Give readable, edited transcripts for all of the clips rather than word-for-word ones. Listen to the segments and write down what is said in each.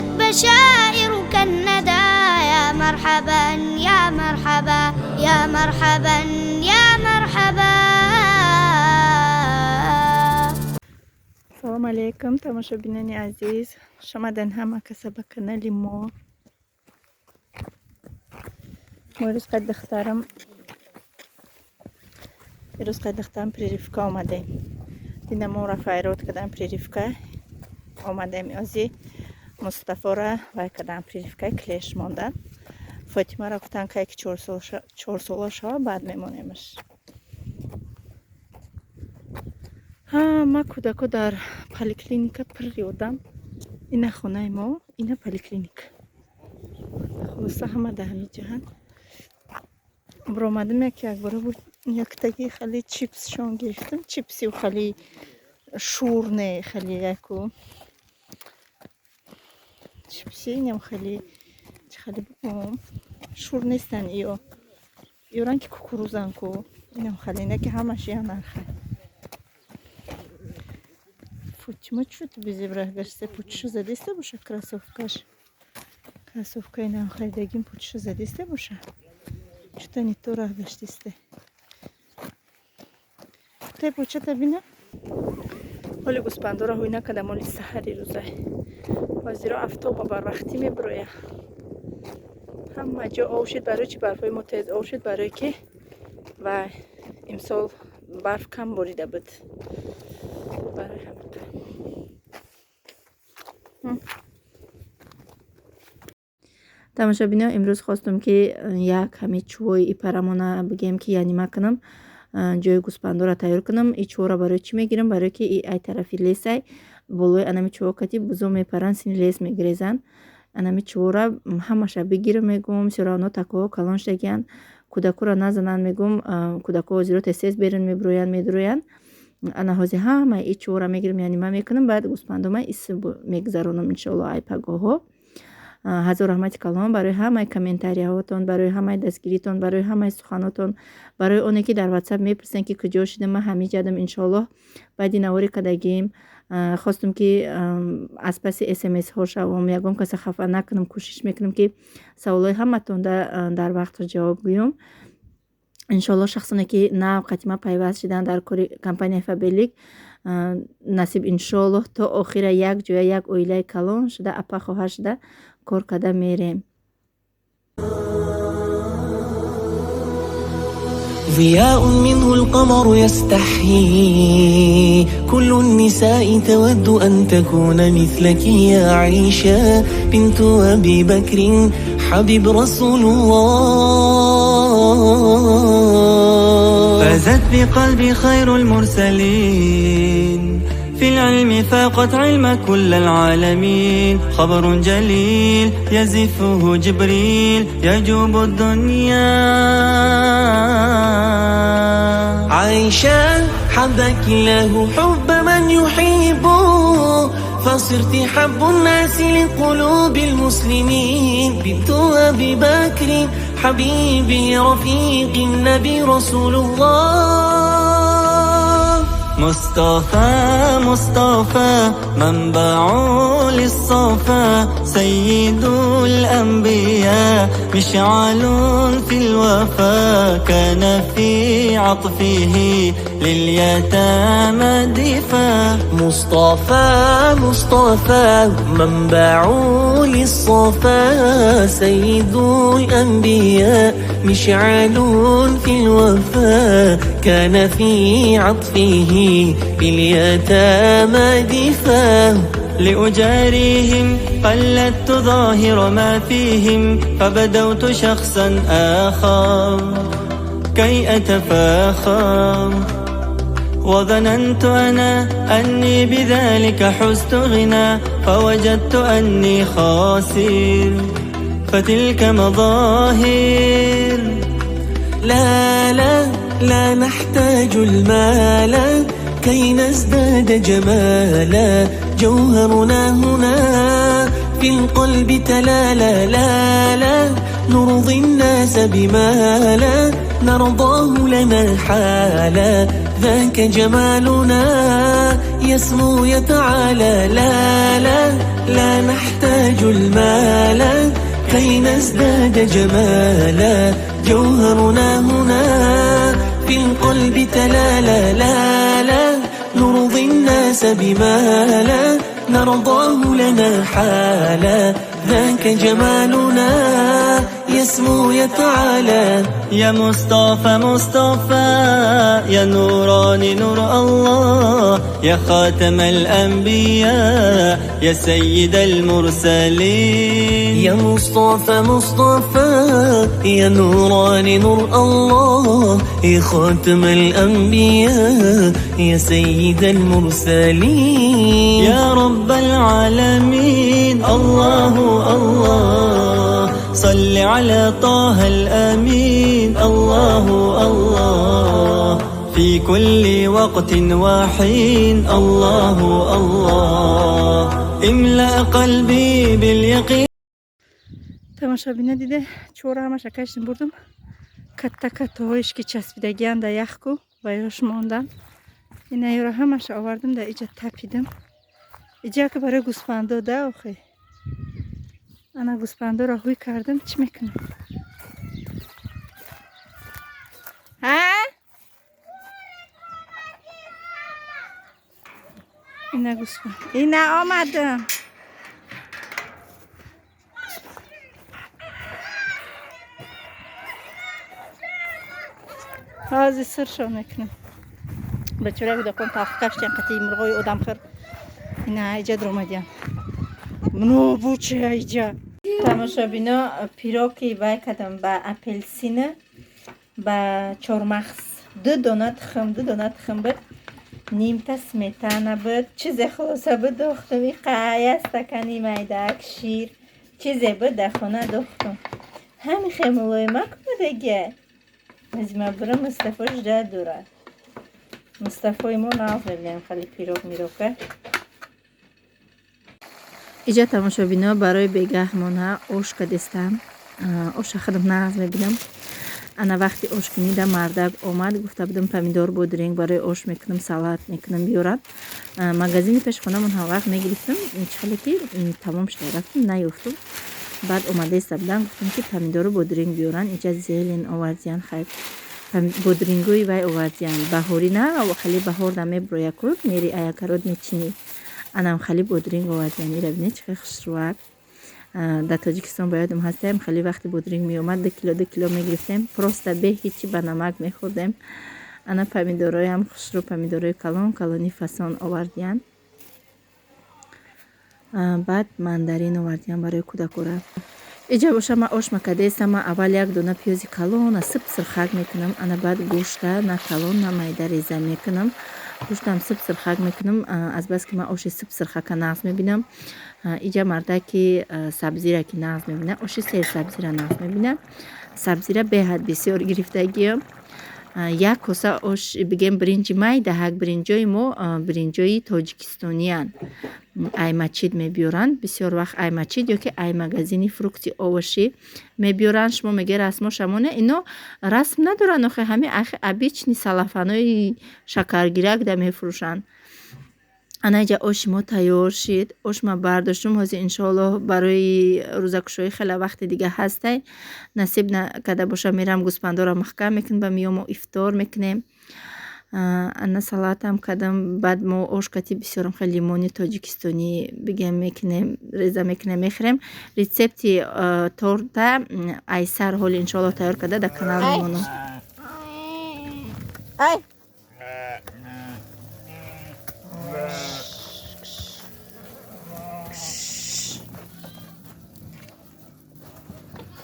بدت بشائرك الندى. يا مرحبا يا مرحبا يا مرحبا يا مرحبا. Салом алейкум, тамошобинони азиз, хушомаден ҳама каса ба канали мо. Мо ирӯз қад духтарам прививка омадем. Дина моро файрод кардам, прививка омадем. Ози Мустафора вай кардам, прививкаи клещ мондан. Фотимаро гуфтан, кай ки 4 сола шава, баъд мемонемаш. Ҳама кӯдако дар поликлиника, пирри одам. Ина хонаи мо, ина поликлиника. Хулоса, ҳама дар ҳамин ҷаҳат баромадам. Яке якбора буд, яктаги хали чипсшон гирифтам, чипсиу хали шур не, хали яку чипси, инам хали чи хали бигӯм, шур нестан. Иё ранги кукурузан ку, инам хали инаки ҳамаш я нарха. Фотима чӯ безебра гашта, пучиша задиста боша кроссовкаш. Кроссовкаи нав харидагим пучиша задиста боша. Чӯта не то раҳ гаштисте. Тай почата бина. Ҳоли гӯспандора ҳуй накардам, ҳоли саҳари рӯза. Ҳозиро афтоба барвақтӣ мебироя. Ҳама ҷо ов шуд. Барои чӣ барфҳои мо тез ов шуд? Барое ки ва имсол барф кам борида буд. Барои ҳамин. Тамошобино, имрӯз хостум, ки як ҳами чӯвои ипарамона бигем, ки янима кунам, ҷои гӯспандора тайёр кунам. И чӯвора барои чӣ мегирам? Барое ки и ай тарафи лесай, болои анами чӯво кати бузо мепаранд, сини лес мегирезанд. Анами чӯвора ҳамаша бигирам, мегӯм, всё равно такоҳо калон шудагиянд, кӯдакоро назананд, мегӯм. Кӯдако ҳозиро тез-тез берун мебироянд, медуроянд. Ана ҳозир ҳамаи и чӯвора мегирам, янима мекунам, баъд гӯспандома ис мегузаронам, иншоалло, ай пагоҳҳо. Ҳазор раҳмати калон барои ҳамаи комментарияҳотон, барои ҳамаи дастгиритон, барои ҳамаи суханотон, барои оне ки дар ватсап мепурсен, ки куҷо шудам. Ман ҳамиҷадам, иншоаллоҳ. Баъди навори кардагим хостум, ки аз паси смсҳо шавам, ягон каса хафа накунам. Кӯшиш мекунам, ки саволҳои ҳаматонда дар вақт ҷавоб гӯям, иншоаллоҳ. Шахсоне ки нав қатима пайваст шуданд дар кори компанияи Фаберлик, насиб, иншоаллоҳ, то охира як ҷоя, як оилаи калон шуда, апа хоҳар шуда кор карда мерем. ضياء منه القمر يستحيي، كل النساء تود أن تكون مثلك يا عيشة بنت أبي بكر حبيب رسول الله. فازت بقلبي خير المرسلين، في العلم فاقت علم كل العالمين، خبر جليل يزفه جبريل يجوب الدنيا. عائشة حبك الله حب من يحبه، فصرت حب الناس لقلوب المسلمين، بنت أبي بكر حبيبي رفيق النبي رسول الله. مصطفى مصطفى منبع للصفا، سيد الأنبياء مشعل في الوفا، كان في عطفه لليتامى دفا. مصطفى مصطفى منبع للصفا، سيد الأنبياء مشعل في الوفا، كان في عطفه لليتامى دفا. لأجاريهم قلدت ظاهر ما فيهم، فبدوت شخصا آخر كي أتفاخر، وظننت أنا أني بذلك حزت غنى، فوجدت أني خاسر فتلك مظاهر. لا لا لا نحتاج المال كي نزداد جمالا، جوهرنا هنا في القلب تلالا. لا لا نرضي الناس بما لا نرضاه لنا حالا، ذاك جمالنا يسمو يتعالى. لا لا لا نحتاج المال كي نزداد جمالا، جوهرنا هنا في القلب تلالا. لا لا نرضي الناس بما لا نرضاه لنا حالا، ذاك جمالنا يسمو يتعالى. يا مصطفى مصطفى يا نوراني نور الله، يا خاتم الأنبياء يا سيد المرسلين. يا مصطفى مصطفى يا نوراني نور الله، يا خاتم الأنبياء يا سيد المرسلين. يا رب العالمين الله الله، صل على طه الأمين. الله الله في كل وقت وحين. الله الله املأ قلبي باليقين. Тамошобина, диде, чора ҳамаша кашидим, бурдум. Катта каттаҳоиш ки часпидагиам да яхку ва ёш мондам. Ина ёра ҳамаша овардим, да иҷа тапидим. Иҷа ки барои гӯсфандо да охи. Ана гӯсфандоро ҳуй кардам, чӣ мекунам? Ҳа? Ина гӯсфанд. Ина омадам. Ҳозир сиршон мекунам. Бачора кӯдакон талхи каштиян қатъи мурғои одамхӯр. Ина иҷа дуромадиян. Буча иҷа. Тамошобино, пироки вай кардам ба апелсина, ба чормағз. Ду дона тухм, ду дона тухм буд. Нимта сметана буд. Чизе хулоса буд, дохтум. Иқая стакани майдаак шир. Чизе буд дар хона, дохтум. Ҳами хел мулоима кунадагия. Азима бура Мустафо жда дорад. Мустафои мо нағз мебинем хали пирог мирока. Иҷа тамошобино, барои бегаҳмона ош кадестам. Оша худам нағз мебинам. Ана вақти ошкунида мардак омад, гуфта будам помидор бодринг барои ош мекунам, салат мекунам, биёрад. Магазини пеши хонамон ҳам вақт мегирифтам, чӣ хеле ки тамом шуда рафтам, наёфтум. Баъд омада иста будам, гуфтам ки помидору бодринг биёран. Иҷа зелень овардиян, хайр, бодрингои вай овардиян, баҳорӣ на, хеле баҳор да меброя ку, мери аякарот мечинӣ. Анам хеле бодринг овардиян. Ира бинед, чӣ хел хушрӯак. Дар Тоҷикистон ба ёдам ҳастаем, хеле вақти бодринг меомад, 2 кило 2 кило мегирифтем, просто бе ҳичи ба намак мехӯрдем. Ана помидороям хушрӯ, помидорои калон калони фасон овардиян. Баъд мандарин овардиян барои кӯдакора. Иҷа боша ман ош макадаестам. Ман аввал як дона пиёзи калона сиб сирхак мекунам. Ана баъд гӯшта на калон, на майда реза мекунам. Гӯштам сиб сирхак мекунам, азбаски ман оши сиб сирхака нағз мебинам. Иҷа мардаки сабзира ки нағз мебинад, оши серсабзира нағз мебинад. Сабзира беҳад бисёр гирифтагиам. Як коса ош, бигем, биринҷи майдаҳак. Биринҷои мо биринҷои тоҷикистониянд, ай мачид мебиёранд бисёр вақт, ай мачид ё ки ай магазини фрукти овощи мебиёранд. Шумо меге расмо шамоне, ино расм надоранд охе, ҳами ахи обычный салафанои шакаргирак да мефурӯшанд. Ана иҷа оши мо тайёр шид, ош ма бардоштум. Ҳозир иншоаллоҳ барои рӯзакушоӣ хеле вақти дига ҳастай. Насиб карда боша, мерам гӯспандоро маҳкам мекунем, ба миён мо ифтор мекунем. Ана салатам кардам. Баъд мо ош кати бисёрам хеле лимони тоҷикистонӣ, бигем, мекунем, реза мекунем, мехӯрем. Рецепти торта айсар ҳоли иншоаллоҳ тайёр карда дар канал мемонам. Ай,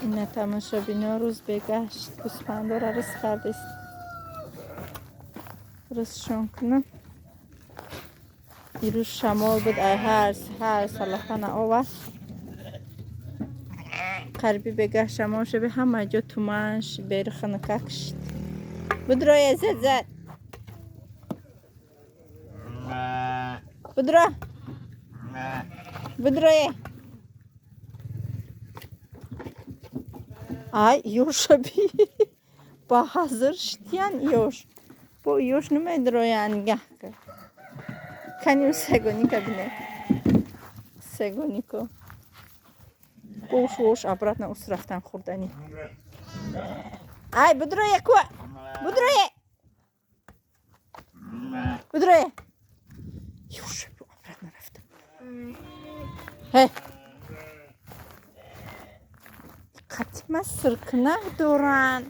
ина тамошобино, рӯз бегашт, гӯспандора рӯз кардест, рӯзшон кунам. Дирӯз шамол буд, ай ҳар салафана овард. Қариби бегаҳ шамол шуби, ҳама ҷо туман шид, беру хунукак шид. Будроя, зад зад, будро, будроя. Ай, ёшаби, ба ҳазир шитян ёш. Бо ёш намедроянд, нигаҳ кар. Каним сегоника бине. Сегонико. Бош вош обратно ус рафтан хӯрданӣ. Ай, будрое ку. Будрое. Будрое. Ёш, обратно рафтан. Ҳе. Қатима сиркунак доранд.